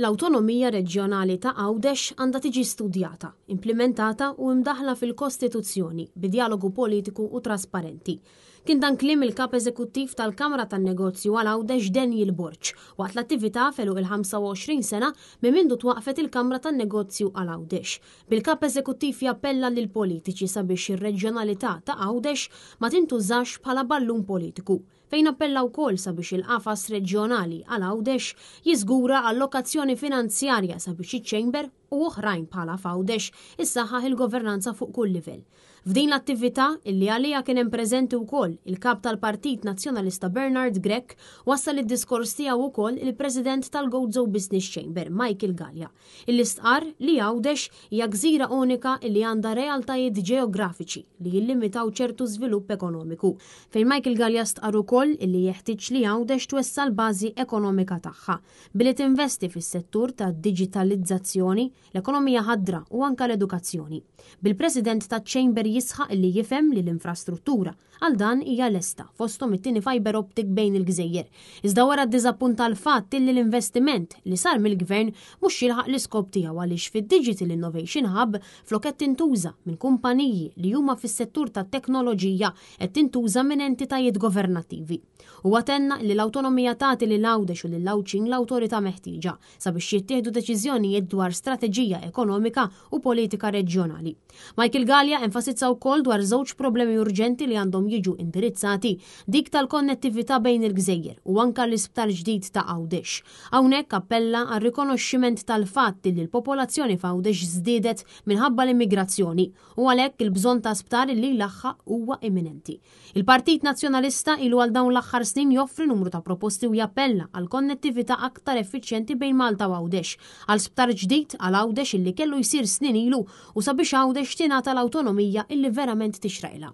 L-awtonomija reġjonali ta' Għawdex għandha tiġi studjata, implimentata u imdaħħla fil-Kostituzzjoni bi djalogu politiku u trasparenti. Kien dan kliem il-Kap Eżekuttiv tal-Kamra tan-Negozju għal Għawdex Daniel Borg waqt l-attività f'għeluq il-25 sena minn mindu twaqqfet il-Kamra tan-Negozju għal Għawdex. Bil-Kap Eżekuttiv jappella lill-politiċi sabiex ir-reġjonalità ta' Għawdex ma tintużax bħala ballun politiku. Fejn appella wkoll sabiex il-qafas reġjonali għal Għawdex jiżgura allokazzjoni finanzjarja sabiex iċ-Chamber u oħrajn bħalha f'Għawdex issaħħaħ il-governanza fuq kull livell. F'din l-attività, illi għaliha kien hemm preżenti wkoll il-Kap tal-Partit Nazzjonalista Bernard Grech, wassal id-diskors tiegħu wkoll il-President tal-Gozo Business Chamber Michael Galea. Illi stqarr li Għawdex hija gżira unika illi għandha realtajiet ġeografiċi li jillimitaw ċertu żvilupp ekonomiku, fejn Michael Galea stqarr ukoll illi jeħtieġ li Għawdex twessa' l-bażi ekonomika tagħha billi tinvesti fis-settur tad-diġitalizzazzjoni, l-ekonomija ħadra u anke l-edukazzjoni. Bil-President taċ-Chamber jisħaq illi jifhem li l-infrastruttura Għal dan hija lesta, fosthom it-tieni fibre optic bejn il-gżejjer. Iżda wara ddiżappunta l-fatt illi l-investiment li sar mill-Gvern mhux jilħaq l-iskop tiegħu għaliex fid-Digital Innovation Hub flok qed tintuża minn kumpaniji li huma fis-settur tat-teknoloġija qed tintuża minn entitajiet governattivi. Huwa tenna illi l-awtonomija tagħti lil Għawdex u lill-Għawdxin l-awtorità meħtieġa sabiex jittieħdu deċiżjonijiet dwar strateġija ekonomika u politika reġjonali. Michael Galea enfasizza wkoll dwar żewġ problemi urġenti li għandhom jiġu indirizzati, dik tal-konnettività bejn il-gżejjer u anka l-isptar ġdid ta' Għawdex. Hawnhekk appella għar-rikonoxximent tal-fatt li l-popolazzjoni f'Għawdex żdiedet minħabba l-immigrazzjoni u għalhekk il-bżonn ta' sptar li jlaħħaq huwa imminenti. Il-Partit Nazzjonalista ilu għal dawn l-aħħar snin joffri numru ta' proposti u jappella għal konnettività aktar effiċjenti bejn Malta u Għawdex, għal sptar ġdid għal Għawdex illi kellu jsir snin ilu u sabiex Għawdex tingħata l-awtonomija illi verament tixraqilha.